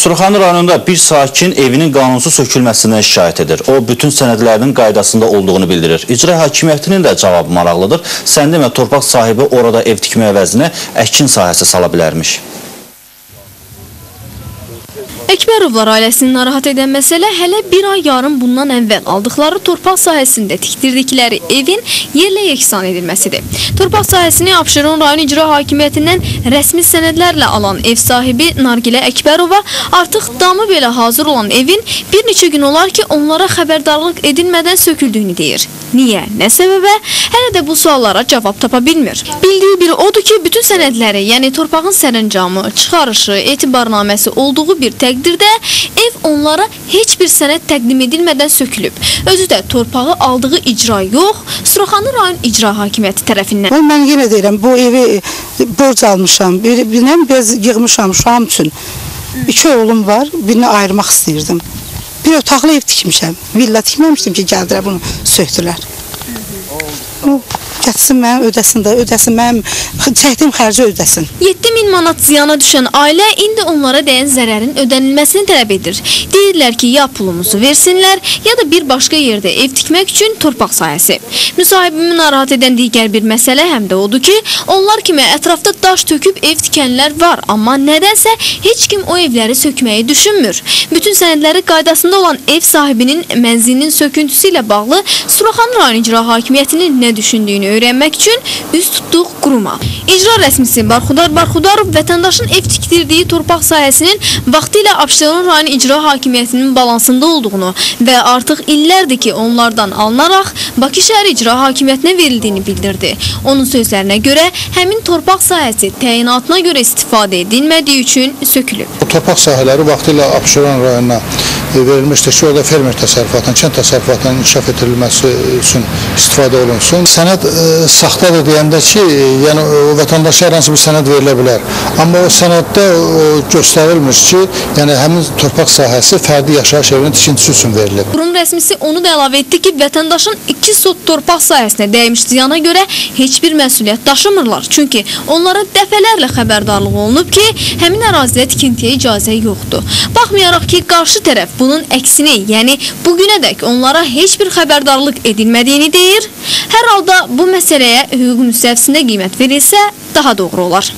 Suraxanı rayonunda bir sakin evinin qanunsuz sökülməsindən şikayət edir. O, bütün sənədlərinin qaydasında olduğunu bildirir. İcra hakimiyyətinin də cavabı maraqlıdır. Sən demə, torpaq sahibi orada ev tikmək əvəzinə əkin sahəsi sala bilərmiş. Əkbərovlar ailəsini narahat edən məsələ hələ bir ay yarım bundan əvvəl aldıqları torpaq sahəsində tikdirdikləri evin yerlə yeksan edilməsidir. Torpaq sahəsini Abşeron rayon icra hakimiyyətindən rəsmi sənədlərlə alan ev sahibi Nargilə Əkbərova artıq damı belə hazır olan evin bir neçə gün olar ki, onlara xəbərdarlıq edilmədən söküldüyünü deyir. Niyə, nə səbəbə? Hələ də bu suallara cavab tapa bilmir. Bildiyi biri odur ki, bütün sənədləri, yəni torpağın sərəncamı, çıxarışı, etibarnaməsi olduğu bir təqdirdə ev onlara heç bir sənəd təqdim edilmədən sökülüb. Özü də torpağı aldığı icra yox, Suraxanı rayon icra hakimiyyəti tərəfindən. Mən yenə deyirəm, bu evi borc almışam, birinə bez yığmışam uşağım üçün. İki oğlum var, birini ayırmaq istəyirdim. Bir otaqlı ev tikmişəm, villa tikməmişdim ki, gəldilər bunu söktülər. Gətsin mənim, ödəsin də, ödəsin mənim, çəkdiyim xərci ödəsin. 7000 manat ziyana düşən ailə indi onlara dəyən zərərin ödənilməsini tələb edir. Deyirlər ki, ya pulumuzu versinlər, ya da bir başqa yerdə ev tikmək üçün torpaq sahəsi. Müsahibimi narahat edən digər bir məsələ həm də odur ki, onlar kimi ətrafda daş töküb ev tikənlər var, amma nədənsə heç kim o evləri sökməyi düşünmür. Bütün sənədləri qaydasında olan ev sahibinin mənzilinin söküntüsü ilə bağlı Suraxanı rayon icra hakimiyyətinin nə düşündüyünü öyrənmək üçün üz tutduq quruma. İcra rəsmisi Barxudar Barxudarov vətəndaşın ev tikdirdiyi torpaq sahəsinin vaxtilə Abşeron rayon icra hakimiyyətinin balansında olduğunu və artıq illərdir ki, onlardan alınaraq Bakı şəhər icra hakimiyyətinə verildiyini bildirdi. Onun sözlərinə görə həmin torpaq sahəsi təyinatına görə istifadə edilmədiyi üçün sökülüb. Bu torpaq sahələri vaxtilə Abşeron rayonuna verilmişdir ki, orada fermer təsərrüfatının, kənd təsərrüfatının inkişaf etdirilməsi üçün istifadə olunsun. Sənəd saxtadır deyəndə ki, yəni vətəndaşa hər hansı bir sənəd verilə bilər. Amma o sənəddə göstərilmiş ki, yəni həmin torpaq sahəsi fərdi yaşayış evinin tikintisi üçün verilib. Qurum rəsmisi onu da əlavə etdi ki, vətəndaşın 2 sot torpaq sahəsinə dəymiş ziyana görə heç bir məsuliyyət daşımırlar. Çünki onlara dəfələrlə xəbərdarlıq olunub ki, həmin ərazidə tikintiyə icazə yoxdur. Baxmayaraq ki, qarşı tərəf bunun əksini, yəni bugünədək onlara heç bir xəbərdarlıq edilmədiyini deyir. Hər halda bu məsələyə hüquq müstəvisində qiymət verilsə daha doğru olar.